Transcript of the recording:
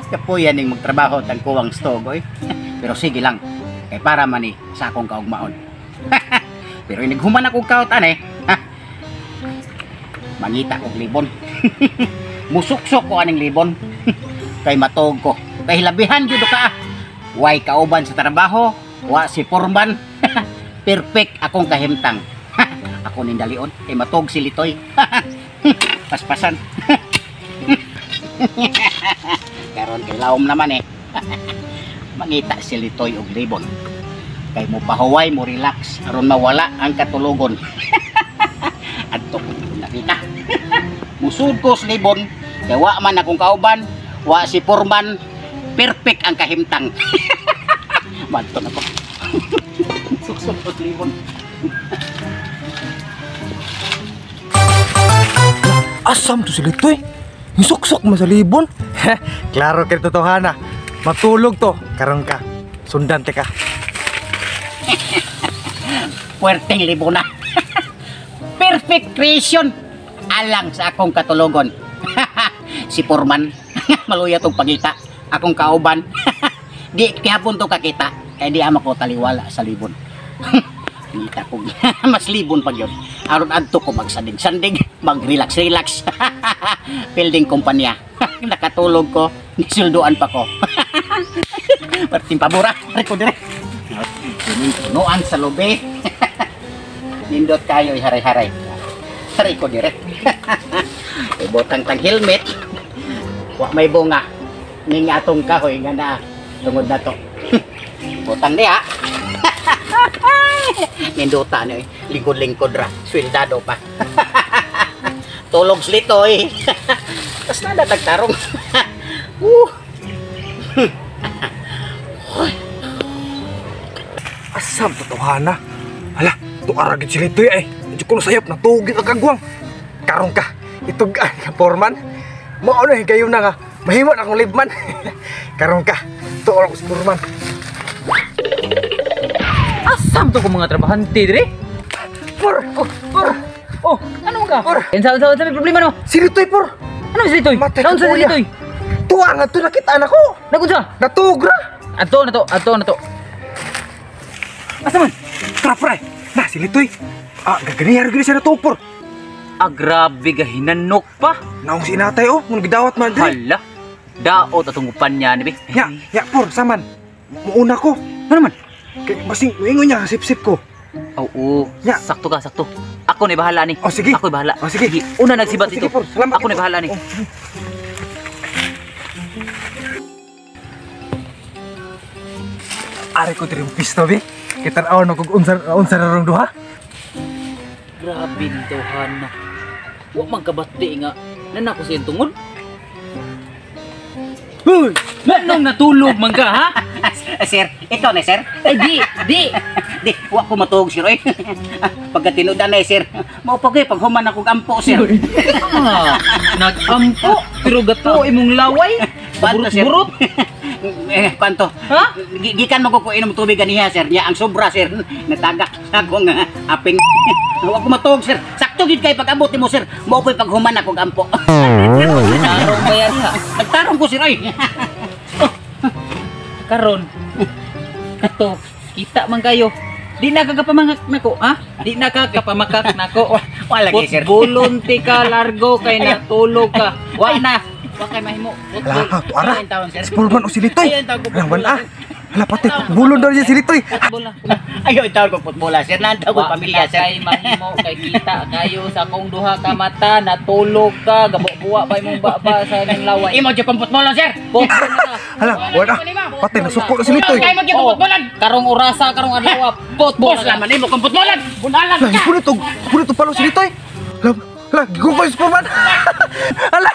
Kapuyan ning magtrabaho tangkuwang stog oy. Pero sige lang, kay para man ni sa akong kaugmaon. Pero inighuman ako kaut ane. Mangita kog libon. Musuksok ko aning libon. Kay matog ko. Kay hilabihan jud ka. Way kauban sa trabaho, wa si Porman. Perfect akong kahimtang. Ako ning dalion kay matog si Litoy. Paspasan. Karon kay laom naman eh. Mangita si Litoy og libon. Kay mo pahuway, mo relax aron mawala ang katulogon. Adto ko nakita. Musud ko sa libon kay wa man akong kauban, wa si Porman. Perfect ang kahimtang. Madto na ko. Suksok ko sa libon. Asam to si Litoy. Nisuksok mo sa libon. Klaro kay totohana. Matulog to. Karon ka. Sundan te ka. Puwerteng libon na. Perfect creation. Alang sa akong katulogon. Si Porman. Maluya tong pagita. Akong kauban. Di kihapon to kakita. Kaya di ama ko taliwala sa libon. Ngita ko mas libon pag yun. Aron adto ko magsandig-sandig, mag-relax-relax. Building kumpanya. Nakatulog ko, nisulduan pa ko. Perting pabura, reko dire. Punuan sa lobe. Nindot kayo haray-haray. Haray ko dire. Ibotang tang helmet. Wa may bunga. Ning atong kahoy nga na tungod na to. Botang niya. Ninduta ni lingkod-lingkod ra, swildado pa. Tulog slitoy. Tas nada tagtarong. Asam totohana. Hala, tuara gid si Litoy ay. Medyo kuno sayop natugit ang kagwang. Karon ka, itug-an ka Porman. Mao na higayon na nga. Mahimo na akong libman. Karon ka, tuara ko si Porman. Asam to ko mga trabahante dire? Por, oh, por. Oh, ano ka? Por. Unsa unsa may problema no? Si Litoy, por. Ano si Litoy? Matay Naunsa si ka, Litoy? Tuwa nga to nakita na ko. Nagunsa? Natugra. Adto na to, adto na to. Asa man? Tara, pre. Na si Litoy. Ah, gaganihar gyud siya natupor. Ah, grabe ga hinanok pa. Naong si inatay oh, nung gidawat man dire. Hala. Daot atong upan niya ni be. Ya, ya por, saman. Muuna ko. Ano man? Kay basing moingon niya sip-sip ko. Oo. Ya. Sakto ka, sakto. Ako ni bahala ni. Oh, sige. Ako ni bahala. Oh, sige. Una nagsibat Oh, sige, ito. por. Salamat. Ako ni bahala ni. Oh. Ari ko diri pisto be. Kita aw no kung unsa unsa rong duha. Grabe ni tawhana. Wa man kabati nga nanako siyang tungod. Hoy, nganong natulog man ka ha? Sir, ikaw na sir. Ay di, di. Di, wa ko matuog sir oy. Pagkatinudan na sir. Mao pa gyud pag human ako ampo sir. Ah, nag-ampo pero gato imong laway. Kwanto, sir? Burot-burot. Eh, kwanto? Ha? Gikan mo ko inom tubig ganiha sir. Nya ang sobra sir. Natagak sa akong aping. Wa ko matuog sir. Sakto gid kay pag-abot nimo sir. Mao ko'y paghuman ako ampo. Tarong ba yan ha? Nagtarong ko sir oy. Karon. Kato, kita man kayo. Di na kagapamangak nako, ha? Di na kagapamakak nako. Wala gyud sir. Putbolon ti ka largo kay natulog ka. Wa na. Wa kay mahimo. Hala, Putbol. tuara. Ayun taon, sir. Si Porman o si Litoy. Ayun taon ko Hala, wala. Hala, pati. Bulon daw niya si Litoy. Putbol na. Ayaw taon ko putbola sir. Nandaw ko Wa pamilya na sir. kay mahimo kay kita kayo sa akong duha ka mata natulog ka gabuwa pa imong baba sa imong laway. Imo jud kong putbolon sir. Putbol na. Hala, wala. Pati nasuko na si Litoy. Kay mo jud kong Oh, putbolan. karong orasa karong adlaw putbol. Boss laman imo kong putbolan. Bunalan Hala, ka. punit og punit og palo si Litoy. Hala, hala, gigukoy si Porman. Hala.